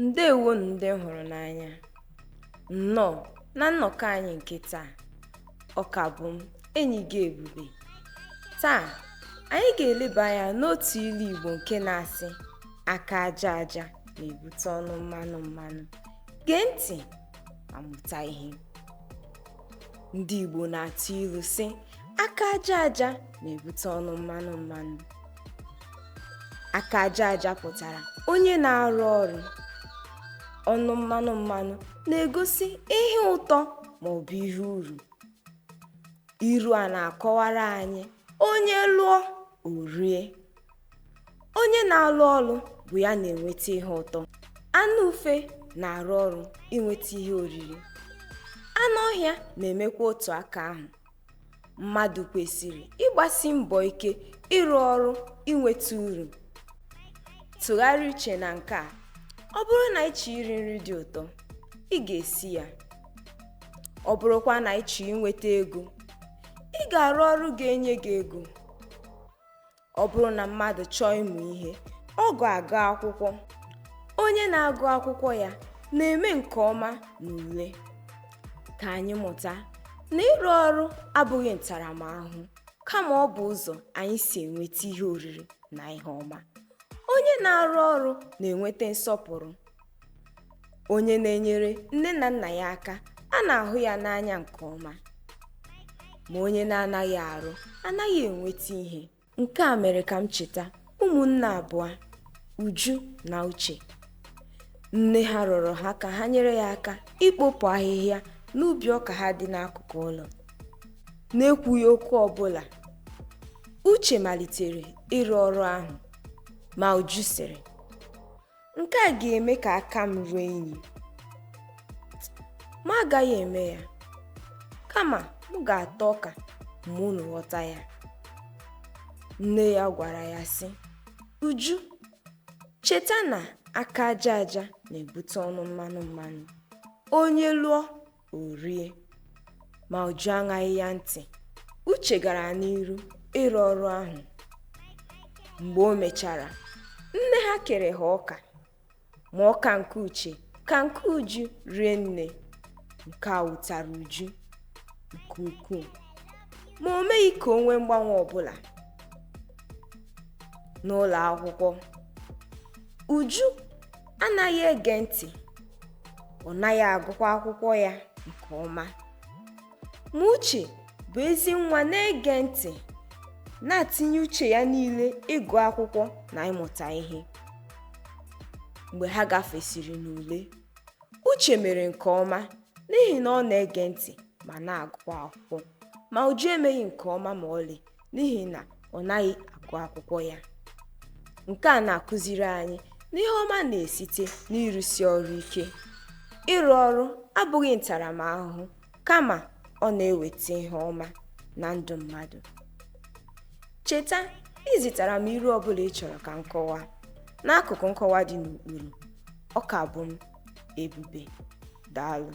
Ndewonu ndị m hụrụ n'anya. Nnọọ na nnọkọ anyị nke taa. Ọ ka bụ m, enyi gị Ebube. Taa, anyị ga-eleba anya n'otu ilu Igbo nke na-asị aka aja aja na-ebute ọnụ mmanụ mmanụ. Gee ntị ma mụta ihe. Ndị Igbo na-atụ ilu sị aka aja aja na-ebute ọnụ mmanụ mmanụ. Aka aja aja pụtara onye na-arụ ọrụ. Ọnụ mmanụ mmanụ na-egosi ihe ụtọ ma ọ bụ ihe uru. Iru a na-akọwara anyị onye lụọ o rie. Onye na-alụ ọrụ bụ ya na-enweta ihe ụtọ. Anụ ufe na-arụ ọrụ inweta ihe oriri. Anụ ọhịa na-emekwa otu aka ahụ. Mmadụ kwesịrị ịgbasi mbọ ike ịrụ ọrụ inweta uru. Tụgharịa uche na nke a: ọ bụrụ na ị chọọ iri nri dị ụtọ, ị ga-esi ya. Ọ bụrụkwa na ị chọọ inweta ego, ị ga-arụ ọrụ ga-enye gị ego. Ọ bụrụ na mmadụ chọọ ịmụ ihe, ọ ga-agụ akwụkwọ. Onye na-agụ akwụkwọ ya na-eme nke ọma n'ule. Ka anyị mụta na ịrụ ọrụ abụghị ntaramahụhụ, kama ọ bụ ụzọ anyị si enweta ihe oriri na ihe ọma. Onye na-arụ ọrụ na-enweta nsọpụrụ. Onye na-enyere nne na nna ya aka, a na-ahụ ya n'anya nke ọma. Ma onye na-anaghị arụ anaghị enweta ihe. Nke a mere ka m cheta ụmụnne abụọ, Uju na Uche. Nne ha rịọrọ ha ka ha nyere ya aka ikpopụ ahịhịa n'ubi ọka ha dị n'akụkụ ụlọ. N'ekwughị okwu ọbụla, Uche malitere ịrụ ọrụ ahụ, ma Uju sịrị, "Nke a ga-eme ka aka m ruo unyi. M agaghị eme ya, kama m ga-ata ọka ma unu ghọta ya." Nne ya gwara ya sị, "Uju, cheta na aka aja aja na-ebute ọnụ mmanụ mmanụ. Onye lụọ o rie." Ma Uju aṅaghị ya ntị. Uche gara n'iru ịrụ ọrụ ahụ. Mgbe o mechara, nne ha kere ha ọka, ma ọka nke Uche ka nke Uju rie nne. Nke a wutere Uju nke ukwuu, ma o meghị ka o nwee mgbanwe ọbụla. N'ụlọ akwụkwọ, Uju anaghị ege ntị, ọ naghị agụkwa akwụkwọ ya nke ọma. Ma Uche bụ ezi nwa na-ege ntị, na-etinye uche ya niile ịgụ akwụkwọ na ịmụta ihe. Mgbe ha gafesịrị n'ule, Uche mere nke ọma n'ihi na ọ na-ege ntị ma na-agụkwa akwụkwọ, ma Uju emeghị nke ọma ma ọlị n'ihi na ọ naghị agụ akwụkwọ ya. Nke a na-akụziri anyị na ihe ọma na-esite n'ịrụsi ọrụ ike. Ịrụ ọrụ abụghị ntaramahụhụ, kama ọ na-eweta ihe ọma na ndụ mmadụ. Cheta izitara m iru ọbụla ị chọrọ ka m kọwaa n'akụkụ nkọwa dị n'okpuru. Ọ ka bụ m, Ebube. Daalụ.